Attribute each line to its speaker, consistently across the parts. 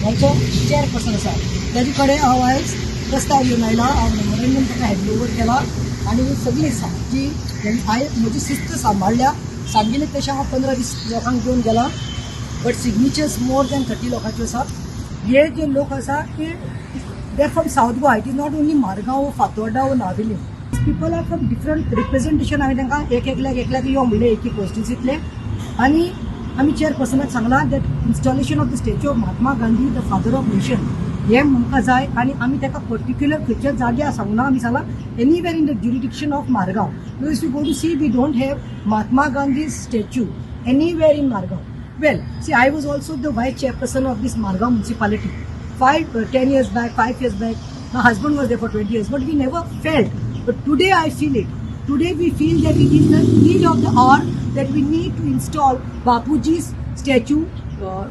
Speaker 1: मारगांवचो chairperson आसा, ताजे कडेन हांव आयज प्रस्ताव घेवन आयला. हांव मेमोरेंडम ताका हँड ओवर केला आनी सगळी जी हांवें म्हजी शिस्त सांबाळ्ळ्या. सांगिल्लें तशें हांव 15 दीस लोकांक घेवन गेला, बट सिग्नेचर्स मोर दॅन 30 लोकांच्यो आसा. हे जे लोक आसा ते they are from South Goa. It is not only Margao, Fatorda or Navelim. People are from different representation. हांवें तांकां एक एकल्याक एकल्याक यो म्हणलें एक एक कॉन्स्टिट्युन्सींतले आनी आमी चेअरपर्सनाक सांगलां that installation of the statue of Mahatma Gandhi, the father of nation, हें आमकां जाय आनी आमी ताका पर्टिक्युलर खंयच्या जाग्यार सांगूना. आमी सांगलां anywhere in the jurisdiction of Margao, because you go to see, we don't have Mahatma Gandhi statue anywhere in Margao. Well, see, I was also the vice chairperson of this Margao municipality. 5, 10 years back, 5 years back, my husband was there for 20 years, but we never felt. But today I feel it. Today we feel that it is the need of the hour that we need to install Bapuji's statue,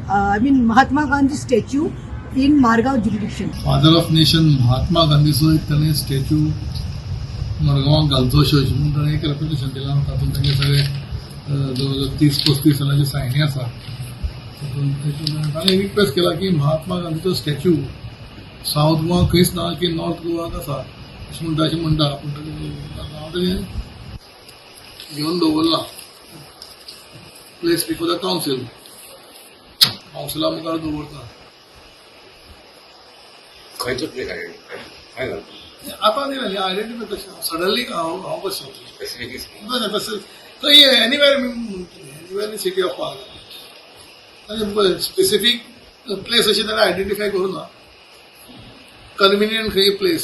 Speaker 1: I mean Mahatma Gandhi's statue in Margao jurisdiction.
Speaker 2: Father of nation Mahatma गांधीचो एक ताणें statue मडगांवाक घालचो अशें अशें म्हणून ताणें एक reputation दिलां. तातूंत तांगे सगळे जवळ जवळ 30 35 जाणांच्यो सायनी आसा. तातूंत ताणें रिक्वेस्ट केला की महात्मा गांधीचो स्टॅच्यू सावथ गोवा खंयच ना की नॉर्थ गोवाक आसा अशें म्हणटा, अशें म्हणटा. पूण हांव तें घेवन दवरलां प्लेस बिफोर the council, कावन्सिला मुखार दवरता.
Speaker 3: खंयचो प्लेस आयडेंटिफाय काय घालतो?
Speaker 2: आता न्ही, आयडेंटिफाय कशें सडनली हांव हांव कशें
Speaker 3: स्पेसिफिक
Speaker 2: तशें थंय anywhere, anywhere in city of Margao. Specific place अशी ताणें आयडेंटिफाय करूं ना, कन्विनियंट खंय प्लेस.